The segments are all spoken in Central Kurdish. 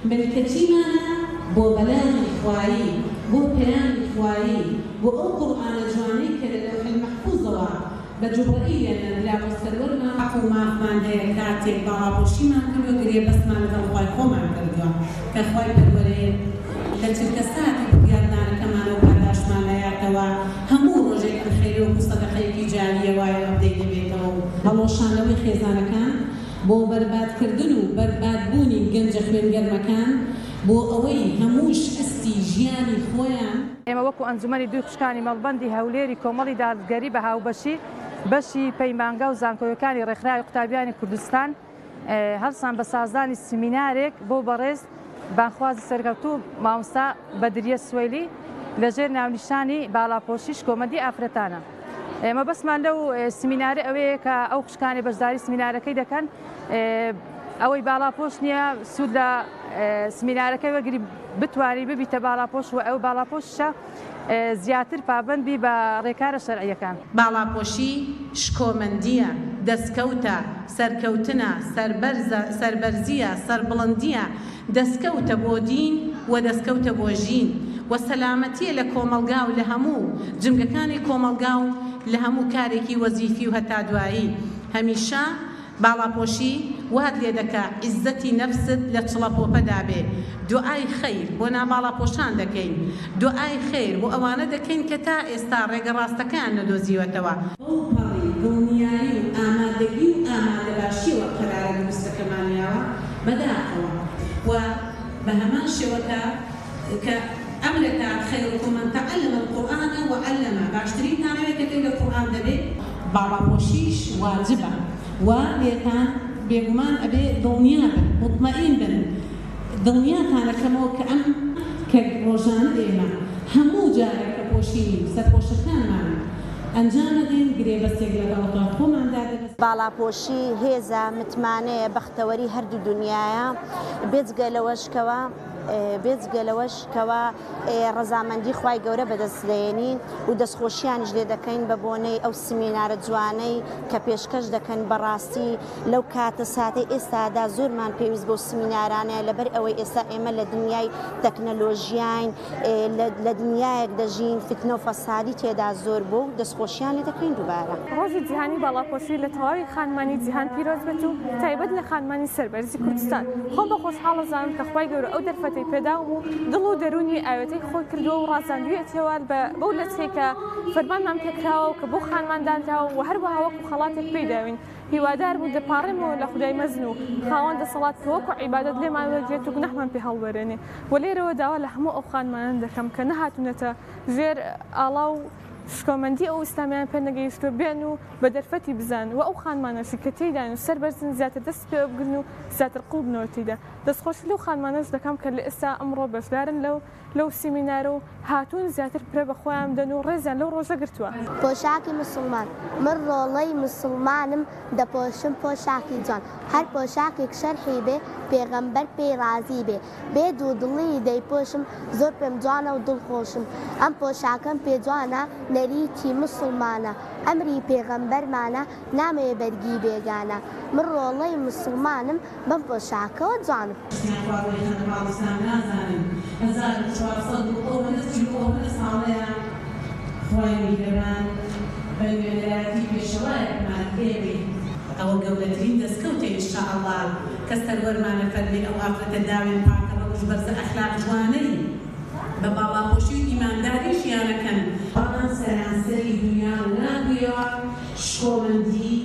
ملکەچیمانە بۆ بەلاغی خوایی، بۆ پەیامی خوایی، بۆ ئەو قورئانە جوانەی کە لە لەوح المحفوظەوە بە جوبرەئیلیان نێردرا بۆ سەروەرمان. حەق و مافمان هەیە کاتێک باڵاپۆشیمان کردووە گرێبەستمان لەگەڵ خوای خۆمان کردووە کە خوای پەروەرێ لە چرکەساتی بڕیاردانەکەمانەوە پاداشتمان ئەیاتەوە هەموو ڕۆژێک ئەم خەیرە وەکو سەدەقەیەکی جاریە وایە و ئەبدەی دەبێتەوە و هەڵوەشاندنەوەی خێزانەکان بۆ بەربادکردن و بەربادبوونی گەنجە خوێنگەرمەکان بۆ ئەوەی هەموو شکستی ژیانی خۆیان. ئێمە وەکو ئەنجومەنی دووی خوشکانی مەڵبەندی هەولێری کۆمەڵی دادگەری بە هاوبەشی بەشی پەیمانگا و زانکۆیەکانی ڕێکخراوی قوتابیانی کوردستان هەڵسان بە سازدانی سمینارێک بۆ بەڕێز بانگخوازی سەرکەوتوو مامۆستا بەدریە سوەیلی لەژێر ناونیشانی باڵاپۆشی شکۆمەندی ئافرەتانە. مەبەستمان لەو سمینارە ئەوەیە کە ئەو خوشکانی بەشداری سمینارەکەی دەکەن ئەوەی باڵاپۆش نییە سوود لە سمینارەکەی وەرگری بتوانی ببیتە باڵاپۆش و ئەو باڵاپۆشە زیاتر پابەند بی بە ڕێکارە شەرعییەکان. باڵاپۆشی شکۆمەندییە، دەسکەوتە، سەرکەوتنە، سەربەرزە، سەربەرزییە، سەربڵندییە، دەسکەوتە بۆ دین و دەسکەوتە بۆ ژین و سەلامەتییە لە کۆمەڵگا و لە هەموو جمگەکانی کۆمەڵگا و لە هەموو کارێکی وەزیفی و هەتا دوایی هەمیشە باڵاپۆشی وات لێ دەکا عیزەتی نەفست لە چڵەپۆپەدا بێ، دوعای خەیر بۆ ناباڵاپۆشان دەکەین، دوعای خێر بۆ ئەوانە دەکەین کە تا ئێستا ڕێگە ڕاستەکەیان نەدۆزیوەتەوە. بەوپەڕی دڵنیایی و ئامادەگی و ئامادەباشیەوە قەرارە دروستەکەمان یاوە، بەداخەوە و بەهەمان شێوە کە کە ئەمرەکە خیرکم من تعلم القرآن وعلمە باشترینتان ئەوەیە کە فێری قورئان دەبێ. باڵاپۆشیش واجبە و لێتان بێگومان ئەبێ دڵنیا بن، مطمئین بن، دڵنیاتان ئەکەمەوە کە ئەم. کە ڕۆژانە ئێمە هەموو جارێک کە پۆشینی و سەرپۆشەکانمان ئەنجام ئەدەین گرێبەستێک لەگەڵ خۆماندا دەبەستین. باڵاپۆشی هێزە، متمانەیە، بەختەوەری هەردوو دونیایە، بێجگە لەوەش کەوا بێجگە لەوەش کەوا ڕەزامەندی خوای گەورە بەدەست دەێنین و دەستخۆشیانیش لێ دەکەین بە بۆنەی ئەو سمینارە جوانەی کە پێشکەش دەکەن بەڕاستی لەو کاتە ساتەی ئێستادا زۆرمان پێویست بەو سمینارانەیە لەبەر ئەوەی ئێستا ئێمە لە دنیای تەکنەلۆژیاین لە دنیایەک دەژین فتنە و فەسادی تێدا زۆر بوو و دەستخۆشیان لێ دەکەین دووبارە. ڕۆژی جیهانی باڵاپۆشی لە تەواوی خانمانی جیهان پیرۆز بێت و تایبەت لە خانمانی سەربەرزی کوردستان. خۆم بە خۆشحاڵ ئەزانم کە خوای گەورە ئەو دەرفەتەی پێداوم و دڵ و دەروونی ئاوێتەی خۆی کردووە و ڕازاندوویەتیەوە بە بەو لەچکەی کە فەرمانمان پێکراوە و کە بۆ خانمان دانراوە و هەروەها وەکو خەڵاتێک پێی داوین. هیوادارم و دەپاڕێمەوە لە خودای مەزن و خاوەن دەسەڵات کە وەکو عیبادەت لێمان وەرگرێت و گوناحمان پێ هەڵبەرێنێ و لێرەوە داوا لە هەموو ئەو خانمانە دەکەم کە نەهاتوونەتە ژێر ئاڵا و شکۆمەندی ئەو ئیسلامیان پێ نەگەیشتووە بێن و بە دەرفەتی بزانن و ئەو خانمانەشی کە تێیدان و سەر بەرزن زیاتر دەست پێوە بگرن و زیاتر قوڵ بنەوە تێیدا. دەستخۆشی لەو خانمانەش دەکەم کە لە ئێستا ئەمڕۆ بەشدارن لەو لەو سیمینارە و هاتوون زیاتر پرە بە خۆیان بدەن و ڕێزیان لەو ڕۆژە گرتووە. پۆشاکی موسڵمان، من ڕۆڵەی موسڵمانم دەپۆشم پۆشاکی جوان، هەر پۆشاکێک شەرحی بێ پێغەمبەر پێی ڕازی بێ، بێ دوودڵی دەیپۆشم زۆر پێم جوانە و دڵخۆشم، ئەم پۆشاکەم پێ جوانە نەریتی موسڵمانە، ئەمری پێغەمبەرمانە نامەوێ بەرگی بێگانە، من ڕۆڵەی موسڵمانم بەم پۆشاکەوە جوانم. شتیان خواردوە خەنە باڵ ئیسلام نازانن 1400 و ئەوەنە 40 و ئەوەنە ساڵەیە خوای میهرەبان بە نوێنەرایەتی پێشەوایەکمان ئێمەی ئەوە گەورەترین دەسکەوتە ان شاء اللە کە سەروەرمان ئەفەرمێ ئەو ئافرەتە داوێن پاکە ڕەوشت بەرزە ئەخلاق جوانەی بە باڵاپۆشی و ئیمانداری ژیانەکەن. بەڵام سەرانسەری دونیا ڕووناک بوویەوە شکۆمەندی،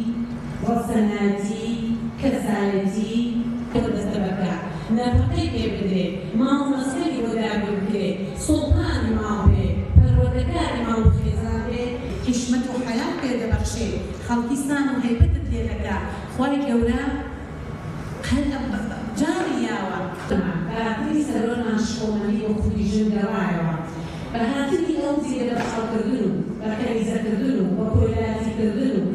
ڕەسەنایەتی، کەسایەتی، بۆ دەستەبەرکا، نەفەقەی پێ بدرێ، ماڵ و مەسکەنی بۆ دابین بکرێ، سوڵتانی ماڵ بێ، پەروەردەکاری ماڵ و خێزان بێ، حیشمەت و حەیات پێ دەبەخشێ، خەڵکی سام و هەیبەتت لێ دەکا، خوای گەورە هەر جاڕی یاوە. بە هاتنی سەروەرمان شکۆمەندی بۆ خودی ژن گەڕایەوە. بە هاتنی ئەو زیرە بە چاڵکردن و بە کەنیزەکردن و بە کۆیلایەتیکردن و.